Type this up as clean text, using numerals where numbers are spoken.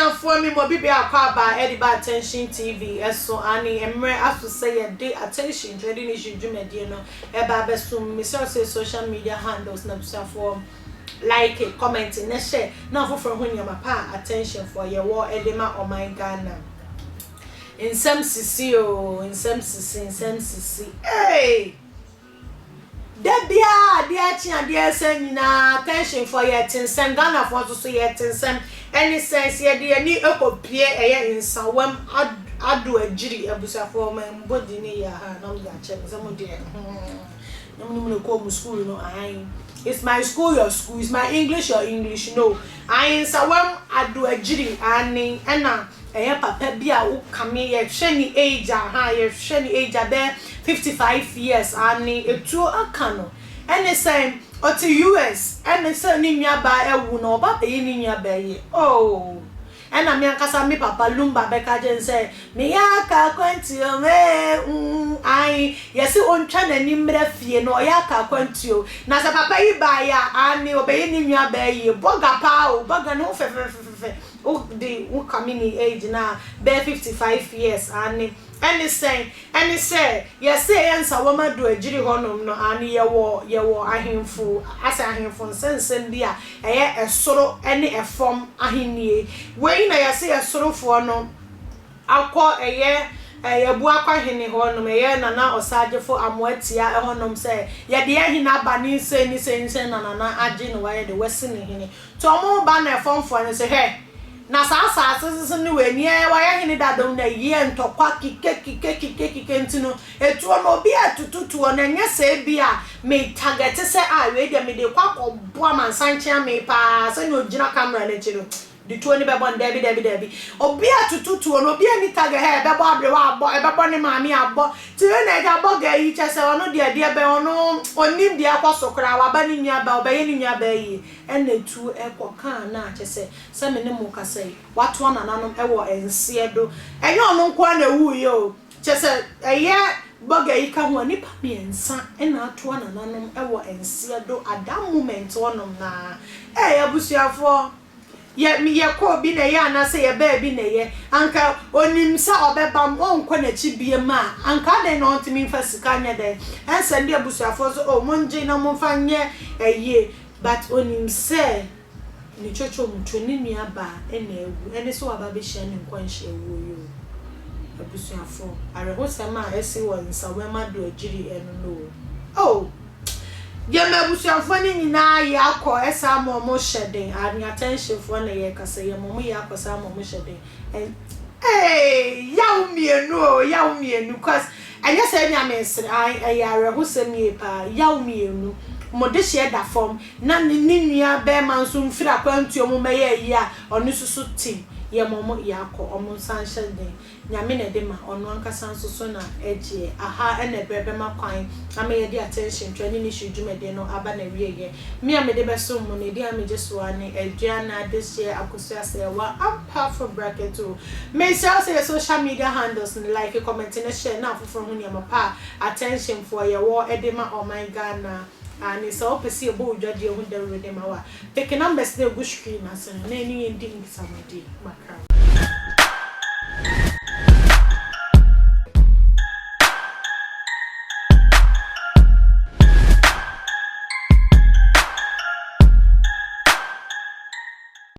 Abusuafoɔ me mo bibia akɔ aba ɛde ba Attention TV ɛso aane mmerɛ aso sɛ yɛde Attention Trading Issue dwumadie no ɛba abɛsom mesrɛ wo sɛ social media handles no abusuafoɔ like comment na share na afoforɔ ho nneɛma pa a Attention foɔ yɛwɔ ɛde ma ɔman Ghana nsɛm sisi oo nsɛm sisi nsɛm sisi eei. Da biara adeɛ akye adeɛ asa nyinaa attention foɔ yɛte nsɛm Ghanafoɔ nso so yɛte nsɛm ɛne sɛn sɛ yɛde yɛn ani kɔ pue ɛyɛ nsawam ado agyiri abusuafoɔ ma mbɔ din no yie ahaa na mode akyɛ me sɛ mo deɛ hmm na mo nim no kɔɔ mo school no ae it's my school your school it's my English your English no ae nsawam ado agyiri aane ɛna Ɛyɛ papa bi a wo kame yɛ hwɛ ne age a ha yɛ hwɛ ne age a bɛyɛ 55 years aane etuo aka no ɛne sɛn ɔte US ɛne sɛ ne nua baa awu na ɔba bɛyɛ ne nua baa yie oh ɛna me ankasa me papa Lumba bɛka kyerɛ no sɛ me yɛ aka akwantuo mee mm aane yɛse ɔntwa n'ani mmra fie na ɔyɛ aka akwantuo na sɛ papa yi baeɛ a aane ɔbɛyɛ ne nua baa yie bɔga paa o bɔga ne ho fɛfɛfɛfɛfɛ Wo de wo ka me ne age no a bɛyɛ 55 years aane ɛne sɛn ɛne sɛ yɛse yɛ nsawam adu agyiri hɔ nom no aane yɛwɔ yɛwɔ ahenfo asɛ ahenfo nsɛnsɛm bi a ɛyɛ ɛsoro ɛne ɛfam ahennie wei na yɛse ɛsorofoɔ no akɔ ɛyɛ Yɛbua hene hɔ nom ɛyɛ Nana Ɔsagyefo Amoatia ɛhɔ nom sɛ yɛde ɛhene aba ne sei ne sei ne sei na Nana agye no wayɛ de wasi ne hene Nti ɔmo ba na ɛfɔmfoɔ no se, Hwɛ, na saa asaase so no wei, neɛ wayɛ hene dada no na ɛyɛ ntɔkwa kikekikekikekike nti no, etuo no obi atutu tuo no, ɛnyɛ sɛ ebia me targɛte sɛ ah wei deɛ mede rekɔ akɔbɔ amansan kyeame paa sɛdeɛ ɔgyina camera no akyi no de tuo no bɛbɔ no, daabi daabi daabi, obi atutu tuo no, obi anni target, hɛ ɛbɛbɔ aberewa abɔ, ɛbɛbɔ ne maame abɔ, nti wei na agya bɔ girl yi kyerɛ sɛ ɔno deɛ deɛ bɛn ɔno ɔnnim deɛ ɛkɔ so koraa, waba ne nua baa, ɔbɛyɛ ne nua baa yie. Ɛna etu kɔ kaa no a kyɛsɛ sɛ me ne mo kasa yi watoa nananom wɔ nseɛ do. Ɛnyɛ ɔno nko ara na ɛwuiɛ o, kyɛsɛ ɛyɛ bɔga yi ka ho a nnipa miɛnsa na atoa nananom wɔ nseɛ do at that moment hɔ nom no ara. Ei abusuafoɔ yɛ yɛkɔɔ bi na ɛyɛ anaasɛ yɛbaa bi na ɛyɛ, anka onim sɛ ɔbɛba ɔnkɔ n'akyi biom a anka adɛn na ɔntumi mfa sika nyɛ dɛn ɛnsɛnde abusuafoɔ sɛ oh mongye na momfa nyɛ ayie. But onim sɛ ne twotwo mutwo ne nua baa na awu ɛne sɛ waba abɛhyia ne nkwanhyia wuo yi o. Abusuafoɔ, awerɛhosɛm a asi wɔ Nsawam Adoagyiri ɛno no o. Oh! Yɛma abusuafoɔ no nyinaa yɛ akɔ ɛsaa ma ɔmo hyɛ den, aane attentionfoɔ na yɛkasa yi, yɛma ɔmo yɛ akɔ saa ma ɔmo hyɛ den. Eeii yaw mienu oo yaw mienu cos ɛnyɛ sɛ ebia mesere ae ɛyɛ awerɛhosɛm yie paa yaw mienu mo dehyeɛ da fam na ne ne nua bɛɛma nso mfiri akwantuo mu mmɛyɛ ayie a ɔno nso so tim yɛ mo mo yɛ akɔ ɔmo nsa nhyɛ den Nyame na ɛde ma, ɔno ankasa nso so na ɛgyeɛ. Aha na ɛberɛ bɛma kwan ama yɛde attention twa ne mission dwumadie no aba n'awieɛ. Me a mede bɛsom mo no, edin a megye so ara ne Aduana Adehyeɛ Akosua Serwaa Ampafo Bracket o. Mesrɛ wo sɛ yɛ social media handles no like, comment ne share na afoforɔ ho nneɛma pa a attention foɔ yɛwɔ de ma ɔman Ghana. Aane, sɛ wopɛ sɛ yɛbɔ wo dwadie ho dawuro de ma wo a, pick numbers no a ɛgu screen no ase no na ɛne yɛn di nkitahodie. Makra wo.